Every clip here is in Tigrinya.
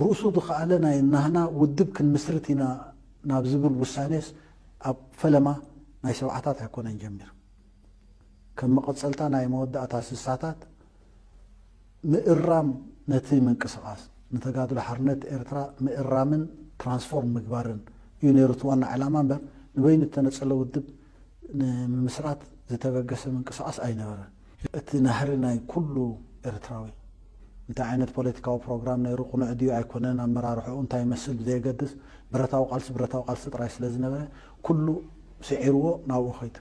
ርእሱ ዝኸኣለ ናይ ናህና ውድብ ክንምስርት ኢና ናብ ዝብል ውሳኔስ ኣብ ፈለማ ናይ ሰብዓታት ኣይኮነን ጀሚሩ። ከም መቐጸልታ ናይ መወዳእታ ስሳታት ምእራም ነቲ ምንቅስቓስ ንተጋድሎ ሓርነት ኤርትራ ምእራምን ትራንስፎርም ምግባርን እዩ ነይሩ እቲ ዋና ዕላማ እምበር፣ ንበይኑ እተነጸለ ውድብ ንምምስራት ዝተበገሰ ምንቅስቓስ ኣይነበረን። እቲ ናህሪ ናይ ኩሉ ኤርትራዊ፣ እንታይ ዓይነት ፖለቲካዊ ፕሮግራም ነይሩ፣ ቅኑዕ ድዩ ኣይኮነን፣ ኣመራርሕኡ እንታይ ይመስል ብዘየገድስ፣ ብረታዊ ቃልሲ ብረታዊ ቃልሲ ጥራይ ስለ ዝነበረ፣ ኩሉ ስዒርዎ ናብኡ ከይዱ።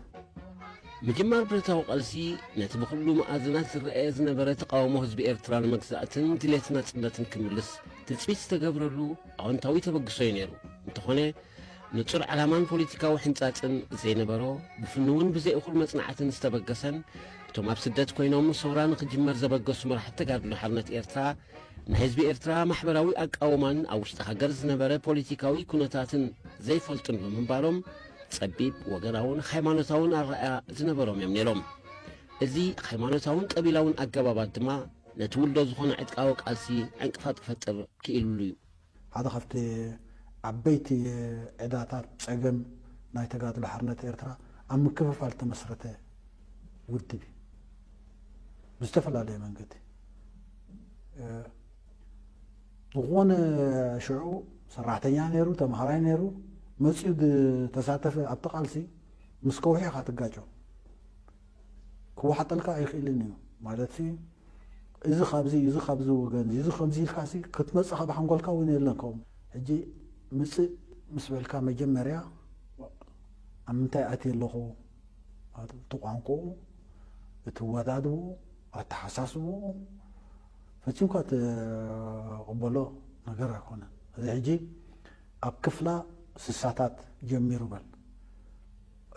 ምጅማር ብረታዊ ቃልሲ ነቲ ብኹሉ መኣዝናት ዝረኣየ ዝነበረ ተቓውሞ ህዝቢ ኤርትራ ንመግዛእትን ድሌት ናጽነትን ክምልስ ትጽቢት ዝተገብረሉ ኣወንታዊ ተበግሶ እዩ ነይሩ። እንተኾነ፣ ንጹር ዕላማን ፖለቲካዊ ሕንጻጽን ዘይነበሮ፣ ብፍኑውን ብዘይ እኹል መጽናዕትን ዝተበገሰን፣ እቶም ኣብ ስደት ኮይኖም ሰውራ ንኽጅመር ዘበገሱ መራሕቲ ተጋድሎ ሓርነት ኤርትራ፣ ንህዝቢ ኤርትራ ማሕበራዊ ኣቃውማን ኣብ ውሽጢ ሃገር ዝነበረ ፖለቲካዊ ኩነታትን ዘይፈልጡን ብምንባሮም፣ ጸቢብ፣ ወገናውን ሃይማኖታውን ኣረኣእያ ዝነበሮም እዮም ነይሮም። እዚ ሃይማኖታውን ቀቢላውን ኣገባባት ድማ ነቲ ውልዶ ዝኾነ ዕጥቃዊ ቃልሲ ዕንቅፋት ክፈጥር ክኢሉሉ እዩ። ሓደ ካብቲ ዓበይቲ ዕዳታት ጸገም ናይ ተጋድሎ ሓርነት ኤርትራ ኣብ ምክፍፋል ዝተመስረተ ውድብ እዩ። ብዝተፈላለየ መንገዲ ዝኾነ ሽዑ ሰራሕተኛ ነይሩ፣ ተምሃራይ ነይሩ፣ መጺኡ ዝተሳተፈ ኣብቲ ቃልሲ ምስ ከውሒ ኢኻ ትጋጨው። ክወሓጠልካ ኣይኽእልን እዩ ማለት እዚ ካብዚ እዚ ካብዚ ወገን እዚ ከምዚ ኢልካ ሲ ክትመጽእ ካብ ሓንጎልካ እውን የለን ከምኡ ሕጂ ምጽእ ምስ በልካ መጀመርያ ኣብ ምንታይ ኣትየ ኣለኹ እቲ ቋንቋኡ እቲ ወዳድኡ ኣተሓሳስብኡ ፈጺምካ ትቕበሎ ነገር ኣይኮነን እዚ ሕጂ ኣብ ክፍላ ስሳታት ጀሚሩ በል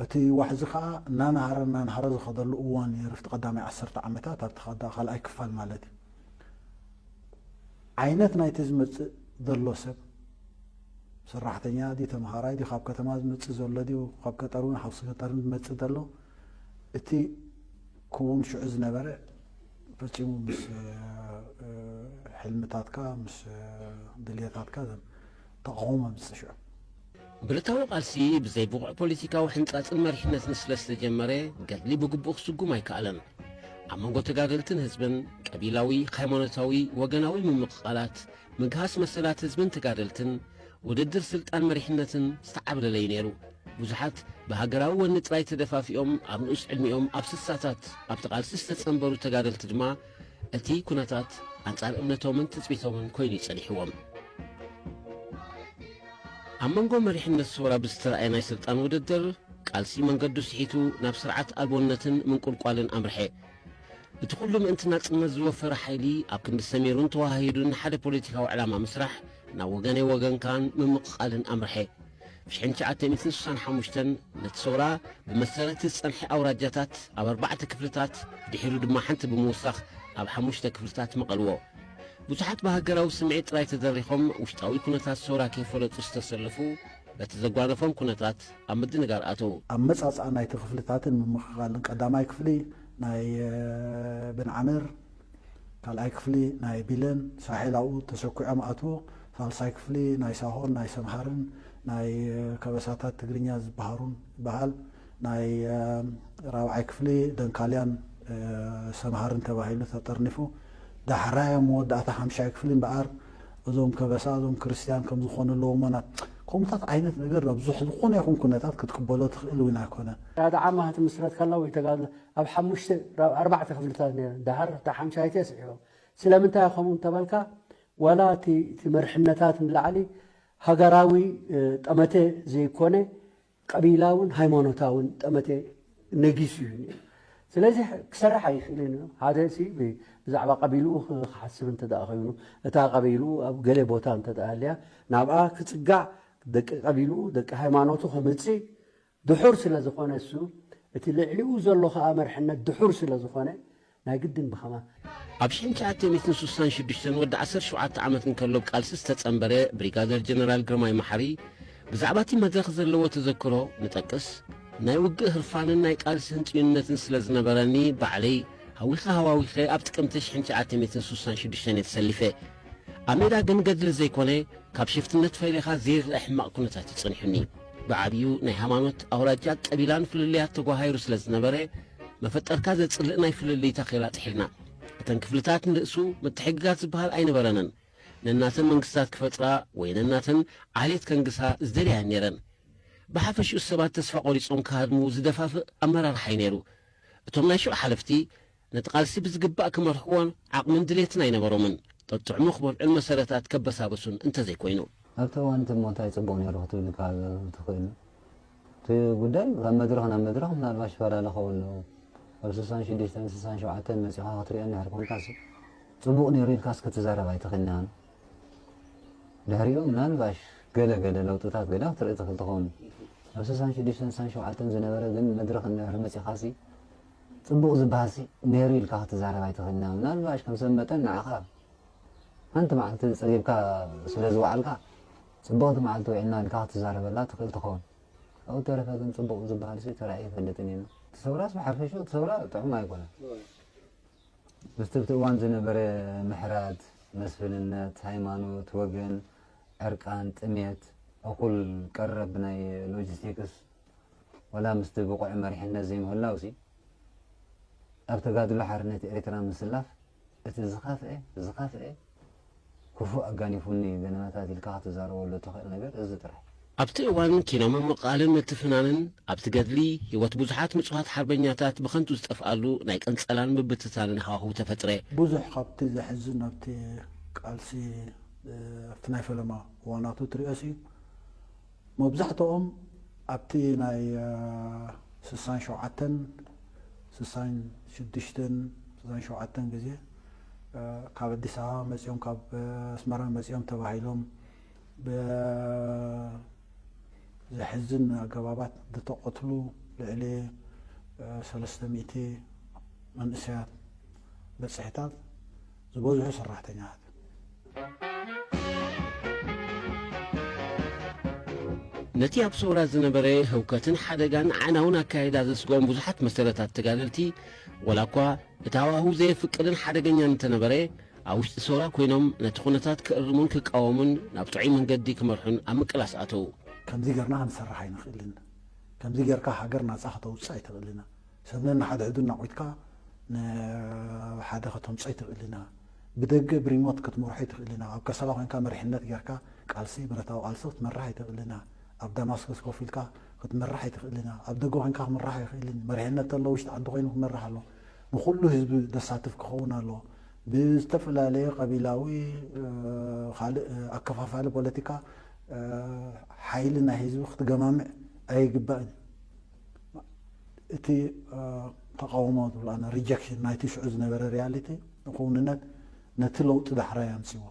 እቲ ዋሕዚ ከዓ እናናሃረ እናናሃረ ዝኸደሉ እዋን ነይሩ ኣብቲ ቀዳማይ ዓሰርተ ዓመታት ኣብቲ ካልኣይ ክፋል ማለት እዩ ዓይነት ናይቲ ዝመፅእ ዘሎ ሰብ ሰራሕተኛ ድዩ ተምሃራይ ድዩ ካብ ከተማ ዝመፅእ ዘሎ ድዩ ካብ ገጠር እውን ሓውሲ ገጠርን ዝመፅእ ዘሎ እቲ ክውን ሽዑ ዝነበረ ፈፂሙ ምስ ሕልምታትካ ምስ ድልየታትካ ተቃውሞ ምፅእ ሽዑ ብረታዊ ቃልሲ ብዘይ ብቑዕ ፖለቲካዊ ሕንጻጽን መሪሕነትን ስለ ዝተጀመረ፣ ገድሊ ብግቡእ ክስጉም ኣይከኣለን። ኣብ መንጎ ተጋደልትን ህዝብን፣ ቀቢላዊ፣ ሃይማኖታዊ፣ ወገናዊ ምምቕቓላት፣ ምግሃስ መሰላት ህዝብን ተጋደልትን፣ ውድድር ስልጣን መሪሕነትን ዝተዓብለለ እዩ ነይሩ። ብዙሓት ብሃገራዊ ወኒ ጥራይ ተደፋፊኦም ኣብ ንኡስ ዕድሚኦም ኣብ ስሳታት ኣብቲ ቃልሲ ዝተጸንበሩ ተጋደልቲ ድማ እቲ ኩነታት ኣንጻር እምነቶምን ትጽቢቶምን ኮይኑ እዩ ጸኒሕዎም። ኣብ መንጎ መሪሕነት ሰውራ ብዝተራእየ ናይ ስልጣን ውድድር፣ ቃልሲ መንገዱ ስሒቱ ናብ ስርዓት ኣልቦነትን ምንቁልቋልን ኣምርሐ። እቲ ኩሉ ምእንቲ ናጽነት ዝወፈረ ሓይሊ ኣብ ክንዲ ሰሚሩን ተወሃሂዱን ንሓደ ፖለቲካዊ ዕላማ ምስራሕ ናብ ወገነይ ወገንካን ምምቕቓልን ኣምርሐ። ብ1965 ነቲ ሰውራ ብመሰረት ዝጸንሐ ኣውራጃታት ኣብ ኣርባዕተ ክፍልታት ድሒሩ ድማ ሓንቲ ብምውሳኽ ኣብ ሓሙሽተ ክፍልታት መቐልዎ። ብዙሓት ብሃገራዊ ስምዒት ጥራይ ተደሪኾም ውሽጣዊ ኩነታት ሰውራ ከይፈለጡ ዝተሰለፉ በቲ ዘጓነፎም ኩነታት ኣብ ምድንጋር ኣተዉ። ኣመጻጽኣ ናይቲ ክፍልታትን ምምኽኻልን ቀዳማይ ክፍሊ ናይ ብንዓመር ካልኣይ ክፍሊ ናይ ቢለን ሳሒል ኣብኡ ተሰኲዖም ኣትዎ። ሳልሳይ ክፍሊ ናይ ሳሆን ናይ ሰምሃርን ናይ ከበሳታት ትግርኛ ዝበሃሩን ይበሃል። ናይ ራብዓይ ክፍሊ ደንካልያን ሰምሃርን ተባሂሉ ተጠርኒፉ። ዳሕራይ ኣብ መወዳእታ ሓምሻይ ክፍሊ እምበኣር እዞም ከበሳ እዞም ክርስትያን ከም ዝኾኑ ኣለዎ እሞ ናብ ከምኡታት ዓይነት ነገር ናብ ብዙሕ ዝኾነ ይኹን ኩነታት ክትቅበሎ ትኽእል እውን ኣይኮነን። ሓደ ዓማ ክትምስረት ከላ ወይ ተጋድሎ ኣብ ሓሙሽተ ኣብ ኣርባዕተ ክፍልታት ነይረን። ደሓር እታ ሓምሻይቲ ኣስዒቦም። ስለምንታይ ከምኡ እንተበልካ ዋላ እቲ እቲ መርሕነታት ንላዕሊ ሃገራዊ ጠመተ ዘይኮነ ቀቢላውን ሃይማኖታውን ጠመተ ነጊሱ እዩ ነይሩ። ስለዚ ክሰርሕ ኣይኽእልን እዩ። ሓደ ሲ ብዛዕባ ቀቢልኡ ክሓስብ እንተ ደኣ ኮይኑ እታ ቀቢልኡ ኣብ ገለ ቦታ እንተ ደኣ ሃልያ ናብኣ ክጽጋዕ ደቂ ቀቢልኡ ደቂ ሃይማኖቱ ከምጽእ ድሑር ስለ ዝኾነ እሱ እቲ ልዕሊኡ ዘሎ ከኣ መርሕነት ድሑር ስለ ዝኾነ ናይ ግድን ብኸማ ኣብ ሽሕን ትሽዓተ ሚእትን ሱሳን ሽዱሽተን ወዲ ዓሰርተ ሸውዓተ ዓመት እንከሎ ብቃልሲ ዝተጸንበረ ብሪጋደር ጀነራል ግርማይ መሓሪ ብዛዕባ እቲ መድረኽ ዘለዎ ተዘክሮ ንጠቅስ፣ ናይ ውግእ ህርፋንን ናይ ቃልሲ ህንጽዩነትን ስለ ዝነበረኒ ባዕለይ ሃዊኸ ሃዋዊኸ ኣብ ጥቅምቲ ሽሕን ትሽዓተ ሚእትን ሱሳን ሽዱሽተን እየ ተሰሊፈ። ኣብ ሜዳ ግን ገድሊ ዘይኮነ፣ ካብ ሽፍትነት ፈሊኻ ዘይርኣ ሕማቕ ኩነታት እዩ ጸኒሑኒ። ብዓብዩ ናይ ሃይማኖት፣ ኣውራጃ፣ ቀቢላን ፍልልያት ተጓሃይሩ ስለ ዝነበረ፣ መፈጠርካ ዘጽልእ ናይ ፍልልይ ታኼላ ጥሒልና። እተን ክፍልታት ንርእሱ ምትሕግጋዝ ዝበሃል ኣይነበረንን። ነናተን መንግስታት ክፈጥራ ወይ ነናተን ዓሌት ከንግሳ ዝደልያ ነይረን። ብሓፈሽኡ ሰባት ተስፋ ቆሪጾም ክሃድሙ ዝደፋፍእ ኣመራርሓ እዩ ነይሩ። እቶም ናይ ሽዑ ሓለፍቲ ነቲ ቃልሲ ብዝግባእ ክመርሕዎን ዓቕምን ድሌትን ኣይነበሮምን። ጠጥዕሙ ክበልዑን መሰረታት ከበሳበሱን እንተዘይኮይኑ። ኣብቲ እዋን እቲ እሞ እንታይ ጽቡቕ ነይሩ ክትብል ካብ ትኽእል? እቲ ጉዳይ ካብ መድረኽ ናብ መድረኽ ምናልባሽ ይፈላለ ኸውን ኣለዎ። ኣብ ስሳን ሽዱሽተን ስሳን ሸውዓተን መጺኻ ክትሪኦ እንድሕር ኮንካሲ ጽቡቕ ነይሩ ኢልካስ ክትዛረብ ኣይትኽእልን። ድሕሪኡ ምናልባሽ ገለ ገለ ለውጥታት ገለ ክትርኢ ትኽእል ትኸውን። ኣብ ስሳን ሽዱሽተን ስሳን ሸውዓተን ዝነበረ ግን መድረኽ እንድሕር መጺኻሲ ጽቡቕ ዝበሃልሲ ነይሩ ኢልካ ክትዛረብ ኣይትኽእልን። ምናልባሽ ከም ሰብ መጠን ንዓኻ ሓንቲ መዓልቲ ጸጊብካ ስለ ዝወዓልካ ጽቡቕቲ መዓልቲ ውዒልና ኢልካ ክትዛረበላ ትኽእል ትኸውን። ኣብኡ ተረፈ ግን ጽቡቕ ዝበሃልሲ ተራእዩ ኣይፈልጥን እዩ። እቲ ሰውራስ ብሓፈሽኡ እቲ ሰውራ ጥዑም ኣይኮነን። ምስቲ ኣብቲ እዋን ዝነበረ ምሕራድ፣ መስፍንነት፣ ሃይማኖት፣ ወገን፣ ዕርቃን፣ ጥሜት፣ እኹል ቀረብ ናይ ሎጂስቲክስ፣ ወላ ምስቲ ብቑዕ መሪሕነት ዘይምህላውሲ፣ ኣብ ተጋድሎ ሓርነት ኤርትራ ምስላፍ እቲ ዝኸፍኤ፣ ዝኸፍኤ ክፉእ ኣጋኒፉኒ ገነመታት ኢልካ ክትዛረበሉ እትኽእል ነገር እዚ ጥራሕ። ኣብቲ እዋን ኪኖ ምምቓልን ምትፍናንን ኣብቲ ገድሊ ህይወት ብዙሓት ንጹሃት ሓርበኛታት ብኸንቱ ዝጠፍኣሉ ናይ ቀንጸላን ምብትታንን ሃዋህው ተፈጥረ። ብዙሕ ካብቲ ዘሕዝን ኣብቲ ቃልሲ፣ እ፣ ኣብቲ ናይ ፈለማ እዋናቱ ትሪኦሲ መብዛሕትኦም ኣብቲ ናይ፣ እ፣ ስሳን ሸውዓተን፣ ስሳን ሽዱሽተን፣ ስሳን ሸውዓተን ግዜ፣ እ፣ ካብ ኣዲስ ኣበባ መጺኦም፣ ካብ፣ እ፣ ኣስመራ መጺኦም ተባሂሎም ብ-፣ ዘሕዝን ኣገባባት ዝተቐትሉ ልዕሊ፣ እ፣ ሰለስተ ሚእቲ መንእሰያት በጽሒታት፣ ዝበዝሑ ሰራሕተኛታት። ነቲ ኣብ ሰውራ ዝነበረ ህውከትን ሓደጋን ኣዕናውን ኣካይዳ ዘስግኦም ብዙሓት መሰረታት ተጋደልቲ፣ ወላ እኳ እቲ ሃዋህው ዘየፍቅድን ሓደገኛን እንተነበረ፣ ኣብ ውሽጢ ሰውራ ኮይኖም ነቲ ኩነታት ክእርሙን ክቃወሙን ናብ ጥዑይ መንገዲ ክመርሑን ኣብ ምቅላስ ኣተዉ። ከምዚ ጌርና ክንሰርሕ ኣይንኽእልን። ከምዚ ጌርካ ሃገር ናጻ ከተውጽእ ኣይትኽእልን። ሰብ ነንሓድሕዱ እናቖትካ ንሓደ ከተምጾ ኣይትኽእልን። ብደገ ብሪሞት ክትመርሖ ኣይትኽእልን። ኣብ ከሰላ ኮይንካ መሪሕነት ጌርካ ቃልሲ፣ ብረታዊ ቃልሲ ክትመርሕ ኣይትኽእልን። ኣብ ዳማስኮስ ኮፍ ኢልካ ክትመርሕ ኣይትኽእልን። ኣብ ደገ ኮይንካ ክምራሕ ኣይኽእልን። መሪሕነት ተሎ ውሽጢ ዓዲ ኮይኑ ክመርሕ ኣሎ። ንኹሉ ህዝቢ ዘሳትፍ ክኸውን ኣሎ። ብዝተፈላለየ ቀቢላዊ፣ እ፣ ካልእ፣ እ፣ ኣከፋፋሊ ፖለቲካ፣ እ፣ ሓይሊ ናይ ህዝቢ ክትገማምዕ ኣይግባእን። እቲ፣ እ፣ ተቃውሞ ዝብሎ ኣነ ሪጀክሽን ናይቲ ሽዑ ዝነበረ ሪያሊቲ፣ ክውንነት ነቲ ለውጢ ዳሕራይ ኣምጺዎ።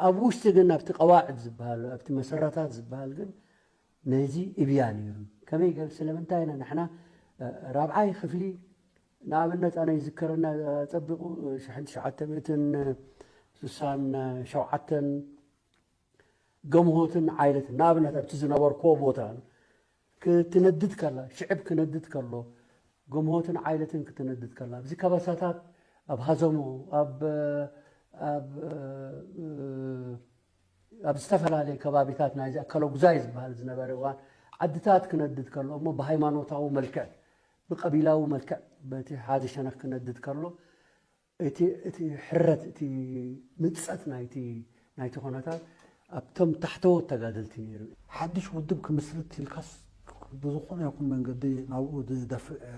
ኣብ ውሽጢ ግን ኣብቲ ቀዋዕድ ዝበሃል፣ ኣብቲ መሰረታት ዝበሃል ግን ነዚ እብያ ነይሩ። ከመይ ገር-፣ ስለምንታይ ኢና ንሕና፣ እ፣ ራብዓይ ክፍሊ ንኣብነት ኣነ ይዝከረና ኣጸቢቑ፣ እ፣ ሽሕን ትሽዓተ ሚእትን ስሳን ሸውዓተን ገምሆትን ዓይለትን ንኣብነት ኣብቲ ዝነበርክዎ ቦታ ክትነድድ ከላ፣ ሽዕብ ክነድድ ከሎ፣ ገምሆትን ዓይለትን ክትነድድ ከላ፣ ኣብዚ ከበሳታት ኣብ ሃዘሞ፣ ኣብ፣ ኣብ፣ ኣብ ዝተፈላለየ ከባቢታት ናይዚ ኣከለጉዛይ ዝበሃል ዝነበረ እዋን ዓድታት ክነድድ ከሎ እሞ ብሃይማኖታዊ መልክዕ፣ ብቀቢላዊ መልክዕ በቲ ሓደ ሸነኽ ክነድድ ከሎ፣ እቲ፣ እቲ ሕረት፣ እቲ ምጸት ናይቲ፣ ናይቲ ኩነታት ኣብቶም ታሕተዎት ተጋደልቲ ነይሩ። ሓድሽ ውድብ ክምስርት ኢልካስ ብዝኾነ ይኹን መንገዲ ናብኡ ዝደፍእ፣ እ፣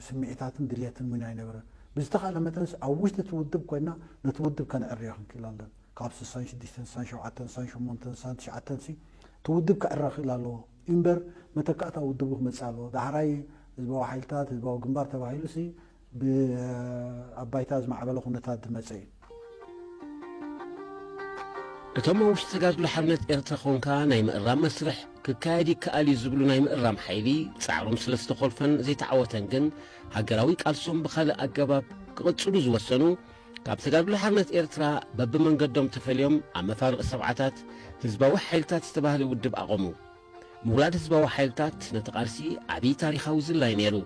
ስምዒታትን ድልየትን እውን ኣይነበረን። ብዝተኻእለ መጠንስ ኣብ ውሽጢ እቲ ውድብ ኮይና ነቲ ውድብ ከነዕርዮ ክንክእል ኣለና። ካብ ስሳን ሽዱሽተን፣ ስሳን ሸውዓተን፣ ስሳን ሸሞንተን፣ ስሳን ትሽዓተን ሲ እቲ ውድብ ክዕረ ክእል ኣለዎ። እምበር መተካእታ ውድቡ ክመጽእ ኣለዎ። ዳሕራይ ህዝባዊ ሓይልታት፣ ህዝባዊ ግንባር ተባሂሉ ሲ ብ-፣ ኣብ ባይታ ዝማዕበለ ኩነታት ዝመጸ እዩ። እቶም ኣብ ውሽጢ ተጋድሎ ሓርነት ኤርትራ ኮንካ ናይ ምእራም መስርሕ ክካየድ ይከኣል እዩ ዝብሉ ናይ ምእራም ሓይሊ ጻዕሮም ስለ ዝተኾልፈን ዘይተዓወተን ግን ሃገራዊ ቃልሶም ብኻልእ ኣገባብ ክቕጽሉ ዝወሰኑ ካብ ተጋድሎ ሓርነት ኤርትራ በብመንገዶም ተፈልዮም ኣብ መፋርቕ ሰብዓታት ህዝባዊ ሓይልታት ዝተባህለ ውድብ ኣቐሙ። ምውላድ ህዝባዊ ሓይልታት ነቲ ቃልሲ ዓብዪ ታሪኻዊ ዝላይ ነይሩ።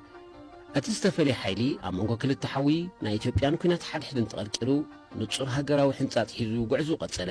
እቲ ዝተፈልየ ሓይሊ ኣብ መንጎ ክልተ ሓዊ ናይ ኢትዮጵያን ኲናት ሓድሕድን ተቐርቂሩ ንጹር ሃገራዊ ሕንጻጽ ሒዙ ጉዕዞ ቀጸለ።